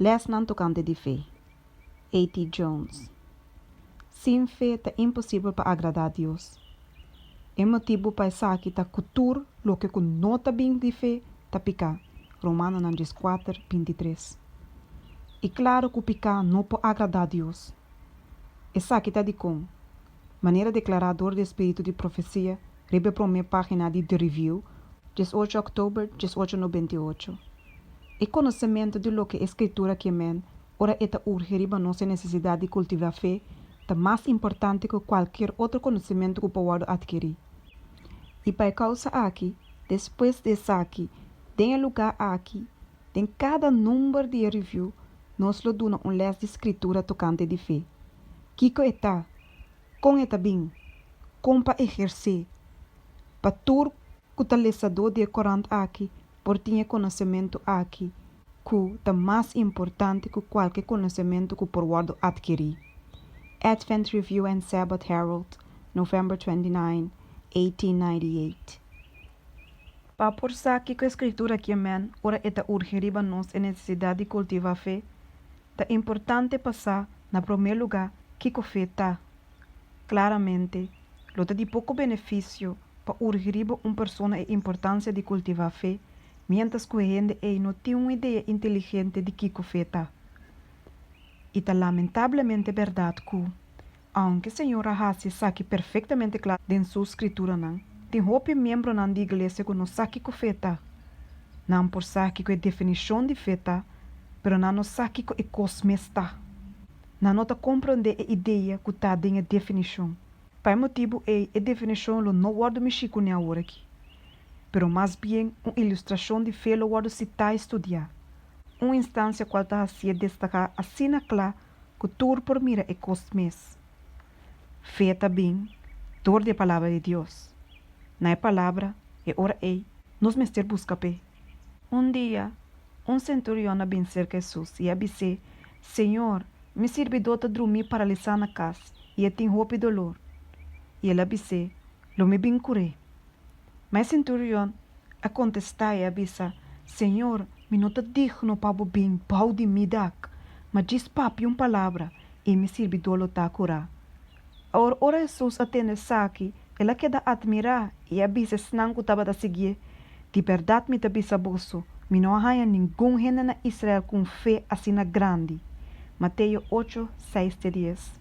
Lèsnan tokante di fe. AT. Jones. Sin fe ta imposibel pa agradá Dios. E motibu pa esaki ta ku tur loke ku no ta bin di fe ta piká, Romanonan 14, 23. I klaro ku piká no por agradá Dios. Esaki ta dikon, manera deklará dor di e spiritu di profesia riba e promé página di The Review, 18 òktober 1898. E konosementu di loke e Skritura ke men ora e ta urgi riba nos e nesesidat di kultivá fe ta mas importante ku kualkier otro konosementu ku por wòrdu atkirí. I pa e kousa aki, despues di esaki, den e lugá aki, den kada number di e Review, nos lo duna un lès di Skritura tokante di fe. Kiko e ta? Kon e ta bin? Kon pa ehersé? Pa tur ku ta lesadó di e korant aki por tin e konosementu aki ku ta mas importante ku kualke konosementu ku por wòrdu atkirí. Advent Review and Sabbath Herald, November 29, 1898. Pa por sa kiko e Skritura ke men ora e ta urgi riba nos e nesesidat di kultivá fe, ta importante pa sa, na promé lugá, kiko fe ta. Klaramente, lo ta di poko benefisio pa urgi riba un persona e importansia di kultivá fe, miéntras ku e hende ei no tin un idea inteligente di kiko fe ta. I ta lamentablemente bèrdat ku, ounke Señor a hasi esaki perfektamente kla den Su Skrituranan, tin hopi miembronan di iglesia ku no sa kiko fe ta. Nan por sa kiko e definishon di fe ta, pero nan no sa kiko e kos mes ta. Nan no ta komprondé e idea ku ta den e definishon. Pa e motibu ei e definishon lo no wòrdu mishí kuné aworakí, pero mas bien un ilustrashon di fe lo wòrdu sitá i studiá, un instansia kual ta hasié destaká asina kla ku tur por mira e kos mes. Fe ta bin dor di e Palabra di Dios. Na e Palabra, e ora ei, nos mester buska p'e. Un dia, un senturion a bin serka Hesus i a bis'é, Señor, mi sirbidó ta drumí paralisá na kas i e tin hopi dolor. I el a bis'é, Lo mi bin kur'é. Ma e senturion a kontestá i a bisa, Señor, mi no ta digno pa bo bin bou di mi dak, ma djis papia un palabra i mi sirbidó lo ta kurá. Awor ora Hesus a tende esaki, el a keda atmirá i a bisa esnan ku tabata siguié, Di bèrdat mi ta bisa boso, mi no a haña ningun hende na Israel ku un fe asina grandi. Mateo ocho, seis te dies.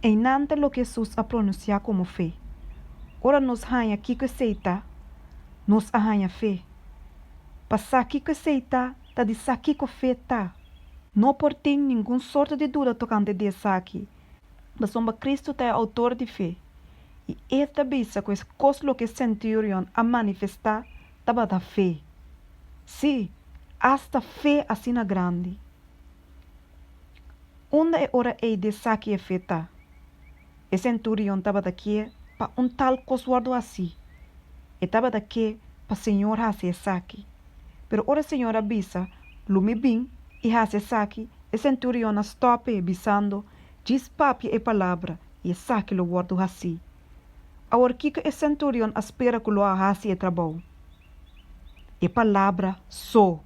Einan ta loke Hesus a pronunsiá komo fe. Ora nos haña kiko esei ta, nos a haña fe. Pa sa kiko esei ta, ta di sa kiko fe ta. No por tin ningun sorto di duda tokante di esaki, pasobra Kristu ta e outor di fe, i E ta bisa ku e kos loke e senturion a manifestá tabata fe. Sí, asta fe asina grandi. Unda e ora ei di esaki e fe ta? E senturion tabata ke pa un tal kos wòrdu hasí. E tabata ke pa Señor hasi esaki. Pero ora Señor a bisa, Lo mi bin i hasi esaki, e senturion a stòp e, bisando, Djis papia e palabra, i esaki lo wòrdu hasí. Awor kiko e senturion a spera ku lo a hasi e trabou? E palabra so.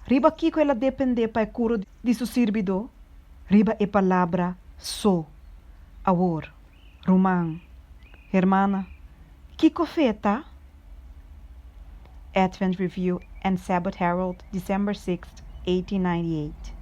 Riba kiko el a dependé pa e kuro di su sirbidó? Riba e palabra so. Awor, ruman, hermana, kiko fe ta? Advent Review and Sabbath Herald, December 6, 1898.